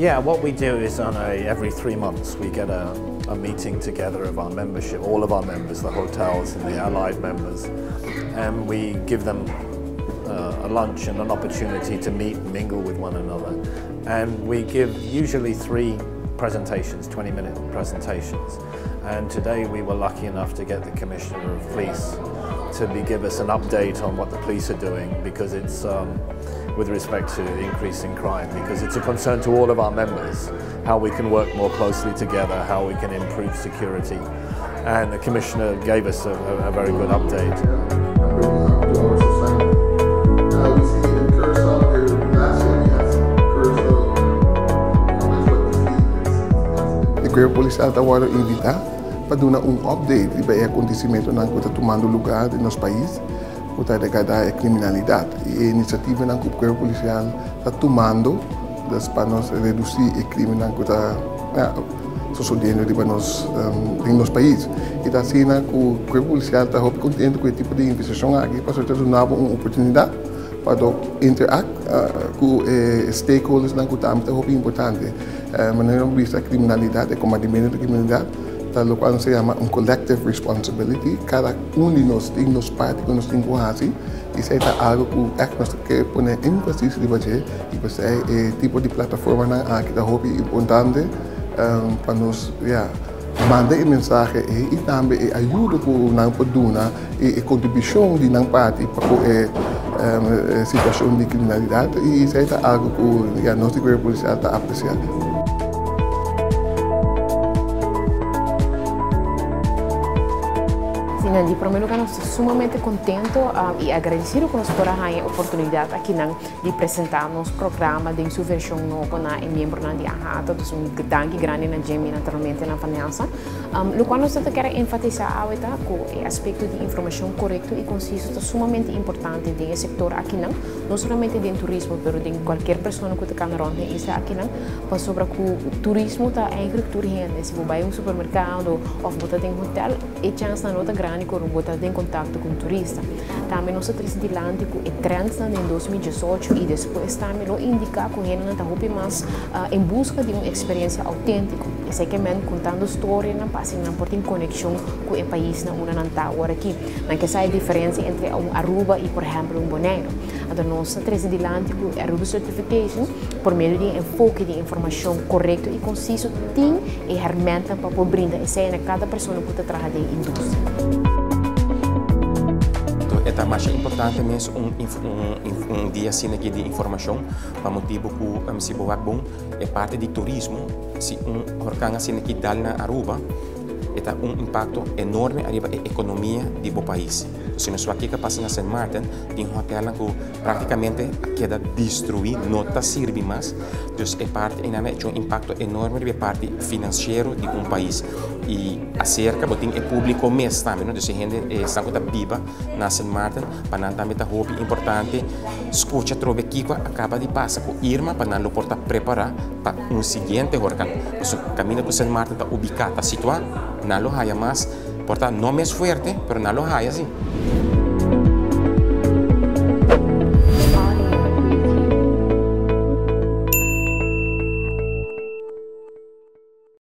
Yeah, what we do is on a every 3 months we get a meeting together of our membership, all of our members, the hotels and the allied members, and we give them a lunch and an opportunity to meet and mingle with one another. And we give usually three presentations, 20-minute presentations. And today we were lucky enough to get the Commissioner of Police to give us an update on what the police are doing because it's with respect to increase in crime, because it's a concern to all of our members how we can work more closely together, how we can improve security. And the Commissioner gave us a very good update. To our society. We see in Curacao, last year we had Curacao, how much what we see E Kuerpo Polisial ta wòrdu invitá pa duna un update riba e akontesimentunan ku ta tumando lugá den nos pais, ku ta regardá e kriminalidat. I e inisiativanan ku e Kuerpo Polisial ta tumando pa nos redusí e krímennan ku ta susediendo den nos pais. I ta asina ku e Kuerpo Polisial ta hopi kontentu ku e tipo di investigashon aki, pa duna un oportunidat pa interact ku stakeholders nan ku tambe ta hopi importante. Manera vista kriminalidat, e kombatimentu di kriminalidat, ta loke nos ta yama un collective responsibility. Kada un di nos tin nos parti ku nos tin ku hasi, i esei ta algu ku echt nos ke pone énfasis riba dje, i p'esei e tipo di plataformanan aki ta hopi importante pa nos, ja, manda e mensahe i tambe e ayudo ku nan por duna i e kontribushon di nan parti pa e situashon di kriminalidat, i esei ta algu ku, ja, nos di Kuerpo Polisial ta apresiá. Si, na promé lugá nos ta sumamente kontentu i agradesido ku nos por a oportunidat aki nan di presentá nos programa den su vershon nobo na e miembronan di AHATA, dus un danki grandi na Jimmy, naturalmente na Vanessa. Loke nos ke enfatisá ta ku e aspekto di informashon korekto i konsiso ta sumamente importante den e sektor aki nan, no solamente den turismo, pero den kualke persona ku ta kana rònt den isla aki nan, pasobra ku turismo ta eigenlijk tur hende. Si bo bai un supermerkado òf bo ta den hotel, e chèns no ta grandi ku bo ta den kontakto ku un turista. Tambe nos a trese dilanti ku e trends na 2018 i despues tambe lo indiká ku hende ta hopi mas en buska di un eksperensia outéntiko. Esei ke men kontando storianan pa asina nan por tin konekshon ku e pais na unda nan ta awor aki. Nan ke sa e diferensia entre un Aruba i, por ehèmpel, un Bonaire. Anto nos a trese dilanti ku Aruba Certification, por medio di enfoke di informashon korekto i konsiso, tin e herramienta pa por brinda esei na kada persona ku ta traha den industria. Ta mas importante mes un dia asina aki di informashon pa motibu ku si bo bon e parti di turismo, si un orkan asina aki dal na Aruba, ta un impakto enorme riba e ekonomia di bo pais. Si nos wak kiko a pasa na St. Martin, tin hotel ku práktikamente keda destruí, no ta sirbi mas. Dus e parti ei ta un impakto enorme riba e parti finansiero di un pais. I aserka bo tin e públiko mes tambe, no? Dus hende ta biba na St. Martin, pa nan tambe ta hopi importante skucha trobe kiko a kaba di pasa ku Irma, pa nan lo por ta prepará pa un siguiente orkan. So, kaminda ku St. Martin ta ubiká, ta situá, nan lo haya mas, por ta no mes fuerte, pero nan lo haya si.